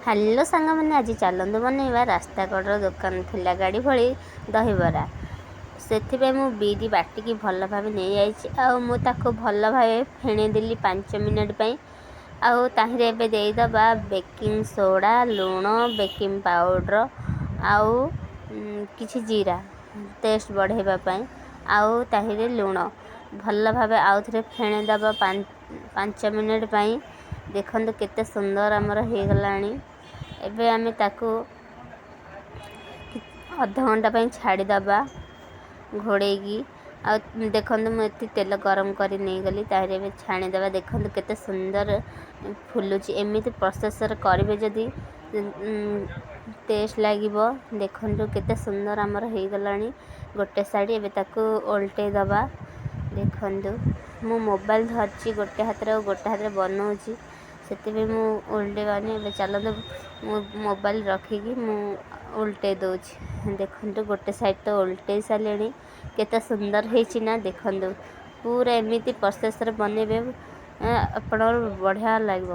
Hello ସାଙ୍ଗମାନେ, ଆଜି ଚାଲନ୍ତୁ ବନେଇବା ରାସ୍ତା କଡ଼ର ଦୋକାନ ଠେଲା ଗାଡ଼ି ଭଳି ଦହିବରା। ସେଥିପାଇଁ ମୁଁ ବିରି ବାଟିକି ଭଲ ଭାବେ ନେଇଯାଇଛି ଆଉ ମୁଁ ତାକୁ ଭଲ ଭାବେ ଫେଣେଇଦେଲି 5 ମିନିଟ୍ ପାଇଁ। ଆଉ ତାହିଁରେ ଏବେ ଦେଇଦେବା ବେକିଂ ସୋଡ଼ା, ଲୁଣ, ବେକିଂ ପାଉଡ଼ର ଆଉ କିଛି ଜିରା ଟେଷ୍ଟ ବଢ଼ାଇବା ପାଇଁ ଆଉ ତାହିଁରେ ଲୁଣ। ଭଲ ଭାବେ ଆଉ ଥରେ ଫେଣେଇଦେବା 5 ମିନିଟ୍ ପାଇଁ। ଦେଖନ୍ତୁ, କେତେ ସୁନ୍ଦର ଆମର ହେଇଗଲାଣି। ଏବେ ଆମେ ତାକୁ ଅଧଘଣ୍ଟା ପାଇଁ ଛାଡ଼ିଦେବା ଘୋଡ଼େଇକି। ଆଉ ଦେଖନ୍ତୁ, ମୁଁ ଏଠି ତେଲ ଗରମ କରି ନେଇଗଲି, ତାହିଁରେ ଏବେ ଛାଣିଦେବା। ଦେଖନ୍ତୁ, କେତେ ସୁନ୍ଦର ଫୁଲୁଛି। ଏମିତି ପ୍ରୋସେସ୍ରେ କରିବେ ଯଦି, ଟେଷ୍ଟ ଲାଗିବ। ଦେଖନ୍ତୁ, କେତେ ସୁନ୍ଦର ଆମର ହେଇଗଲାଣି ଗୋଟେ ସାଇଡ଼୍। ଏବେ ତାକୁ ଓଲଟେଇ ଦେବା। ଦେଖନ୍ତୁ, ମୁଁ ମୋବାଇଲ ଧରିଛି ଗୋଟେ ହାତରେ ଆଉ ଗୋଟେ ହାତରେ ବନଉଛି, ସେଥିପାଇଁ ମୁଁ ଓଲଟେଇ ପାରୁନି। ଏବେ ଚାଲନ୍ତୁ, ମୁଁ ମୋବାଇଲ ରଖିକି ମୁଁ ଓଲଟେଇ ଦେଉଛି। ଦେଖନ୍ତୁ, ଗୋଟେ ସାଇଡ଼୍ ତ ଓଲଟେଇ ସାରିଲେଣି। କେତେ ସୁନ୍ଦର ହେଇଛି ନା? ଦେଖନ୍ତୁ, ପୁରା ଏମିତି ପ୍ରୋସେସ୍ରେ ବନେଇବେ, ଆପଣଙ୍କର ବଢ଼ିଆ ଲାଗିବ।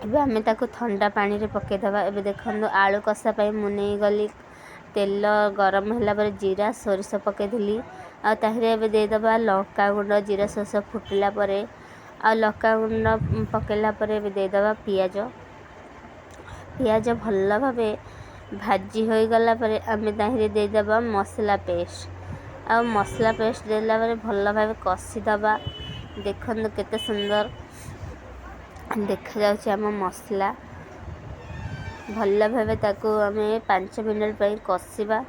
ଏବେ ଆମେ ତାକୁ ଥଣ୍ଡା ପାଣିରେ ପକାଇଦେବା। ଏବେ ଦେଖନ୍ତୁ, ଆଳୁ କଷା ପାଇଁ ମୁଁ ନେଇଗଲି। ତେଲ ଗରମ ହେଲା ପରେ ଜିରା, ସୋରିଷ ପକାଇଥିଲି ଆଉ ତାହିଁରେ ଏବେ ଦେଇଦେବା ଲଙ୍କା ଗୁଣ୍ଡ। ଜିରା, ସୋରିଷ ଫୁଟିଲା ପରେ ଆଉ ଲଙ୍କା ଗୁଣ୍ଡ ପକାଇଲା ପରେ ଏବେ ଦେଇଦେବା ପିଆଜ। ପିଆଜ ଭଲ ଭାବେ ଭାଜି ହୋଇଗଲା ପରେ ଆମେ ତାହିଁରେ ଦେଇଦେବା ମସଲା ପେଷ୍ଟ। ଆଉ ମସଲା ପେଷ୍ଟ ଦେଲା ପରେ ଭଲ ଭାବେ କଷିଦେବା। ଦେଖନ୍ତୁ, କେତେ ସୁନ୍ଦର ଦେଖାଯାଉଛି ଆମ ମସଲା। ଭଲ ଭାବେ ତାକୁ ଆମେ 5 ମିନିଟ୍ ପାଇଁ କଷିବା।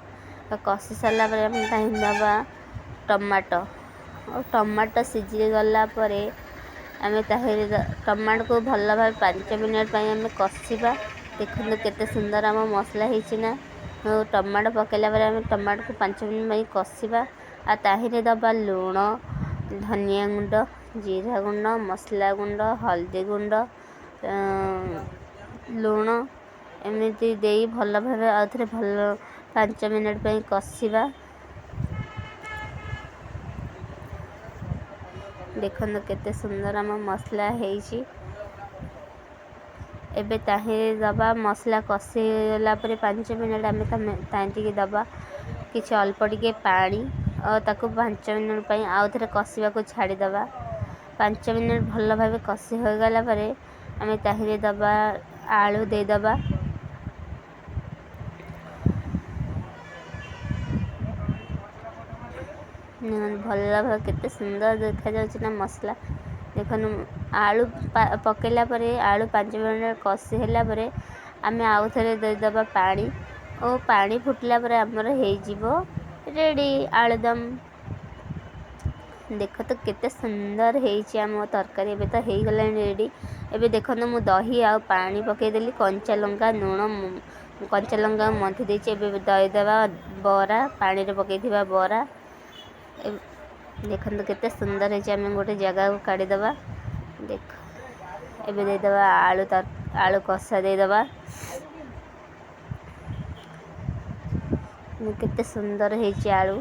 କଷି ସାରିଲା ପରେ ଆମେ ତାହିଁ ଦେବା ଟମାଟୋ। ଆଉ ଟମାଟୋ ସିଝିଗଲା ପରେ ଆମେ ତାହିଁରେ ଟମାଟୋକୁ ଭଲ ଭାବେ 5 ମିନିଟ୍ ପାଇଁ ଆମେ କଷିବା। ଦେଖନ୍ତୁ, କେତେ ସୁନ୍ଦର ଆମ ମସଲା ହେଇଛି ନା? ଆଉ ଟମାଟୋ ପକାଇଲା ପରେ ଆମେ ଟମାଟୋକୁ 5 ମିନିଟ୍ ପାଇଁ କଷିବା। ଆଉ ତାହିଁରେ ଦେବା ଲୁଣ, ଧନିଆ ଗୁଣ୍ଡ, ଜିରା ଗୁଣ୍ଡ, ମସଲା ଗୁଣ୍ଡ, ହଳଦୀ ଗୁଣ୍ଡ, ଲୁଣ ଏମିତି ଦେଇ ଭଲ ଭାବେ ଆଉଥରେ ଭଲ 5 ମିନିଟ୍ ପାଇଁ କଷିବା। ଦେଖନ୍ତୁ, କେତେ ସୁନ୍ଦର ଆମ ମସଲା ହେଇଛି। ଏବେ ତାହିଁରେ ଦେବା, ମସଲା କଷିଲା ପରେ 5 ମିନିଟ୍ ଆମେ ତାହିଁ ଟିକେ ଦେବା କିଛି ଅଳ୍ପ ଟିକେ ପାଣି ଆଉ ତାକୁ 5 ମିନିଟ୍ ପାଇଁ ଆଉ ଥରେ କଷିବାକୁ ଛାଡ଼ିଦେବା। 5 ମିନିଟ୍ ଭଲ ଭାବେ କଷି ହୋଇଗଲା ପରେ ଆମେ ତାହିଁରେ ଦେବା ଆଳୁ ଦେଇଦେବା। ଭଲ ଭାବେ କେତେ ସୁନ୍ଦର ଦେଖାଯାଉଛି ନା ମସଲା? ଦେଖନ୍ତୁ, ଆଳୁ ପକାଇଲା ପରେ, ଆଳୁ 5 ମିନିଟ୍ କଷି ହେଲା ପରେ ଆମେ ଆଉ ଥରେ ଦେଇଦେବା ପାଣି ଓ ପାଣି ଫୁଟିଲା ପରେ ଆମର ହେଇଯିବ ରେଡ଼ି ଆଳୁଦମ। ଦେଖ ତ, କେତେ ସୁନ୍ଦର ହେଇଛି ଆମ ତରକାରୀ। ଏବେ ତ ହେଇଗଲାଣି ରେଡ଼ି। ଏବେ ଦେଖନ୍ତୁ, ମୁଁ ଦହି ଆଉ ପାଣି ପକାଇଦେଲି, କଞ୍ଚା ଲଙ୍କା, ଲୁଣ, କଞ୍ଚା ଲଙ୍କା ମନ୍ଥି ଦେଇଛି। ଏବେ ଦେଇଦେବା ବରା, ପାଣିରେ ପକାଇଥିବା ବରା। ଦେଖନ୍ତୁ, କେତେ ସୁନ୍ଦର ହେଇଛି। ଆମେ ଗୋଟେ ଜାଗାକୁ କାଢ଼ିଦେବା। ଦେଖ, ଏବେ ଦେଇଦେବା ଆଳୁ କଷା ଦେଇଦେବା। କେତେ ସୁନ୍ଦର ହେଇଛି ଆଳୁ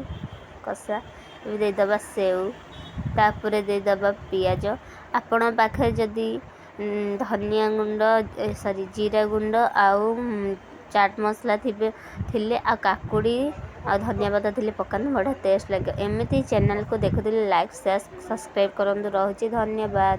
କଷା। ଏବେ ଦେଇଦେବା ସେଉ, ତାପରେ ଦେଇଦେବା ପିଆଜ। ଆପଣଙ୍କ ପାଖରେ ଯଦି ଧନିଆ ଗୁଣ୍ଡ, ସରି, ଜିରା ଗୁଣ୍ଡ ଆଉ ଚାଟ୍ ମସଲା ଥିବେ ଥିଲେ ଆଉ କାକୁଡ଼ି ଆଉ ଧନିଆ ପତ୍ର ଥିଲେ ପକାନ୍ତୁ, ବଢ଼ିଆ ଟେଷ୍ଟ ଲାଗିବ। ଏମିତି ଚ୍ୟାନେଲକୁ ଦେଖୁଥିଲେ ଲାଇକ୍, ସେୟାର, ସବସ୍କ୍ରାଇବ୍ କରନ୍ତୁ। ରହୁଛି, ଧନ୍ୟବାଦ।